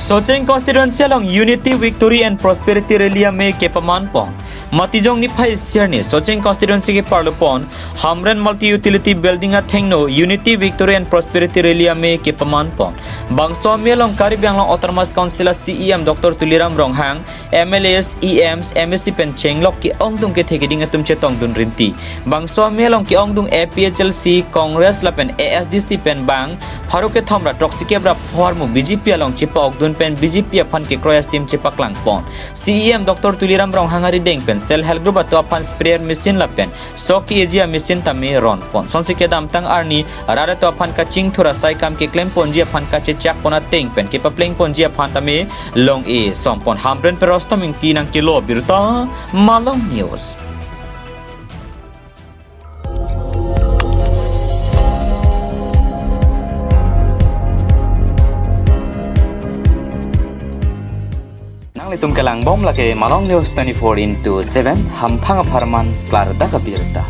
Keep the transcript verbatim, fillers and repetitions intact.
Socheng constituency along Unity, Victory and Prosperity Rally ame kepaman pon. Matijong niphai sirni Socheng constituency ke parlo pon Hamren Multi Utility Building athengno Unity, Victory and Prosperity Rally ame kepaman pon. Bangso ame along Karbi Anglong Autonomous Council a C E M Doctor Tuliram Ronghang, M L As, E Ms, M A C pen chenglok ke-ongdung kethe keding atum chetongdun rinti. Bangso ame along ke-ongdung A P H L C, Congress lapen A S D C pen bang pharo kethom ra throksi kep ra pho armu B J P along chepa-okdun pen B J P aphan kekroi asim chepaklang pon. C E M Doctor Tuliram Ronghang arideng pen Self Help Group atum aphan sprayer machine lapen sok ke-eji a-machine tame ron pon. Sonsi kedamtang arni rat atum aphan kachingthur asai kam keklem ponji aphan kachechak pon ateng pen kepapleng ponji aphan tame long-e som pon. Hamren pen Rostom Ingti nangkelo birta, Malong News. Nanglitum kelang bom lake Malong News twenty-four into seven, hamphang apharman klardak abirta.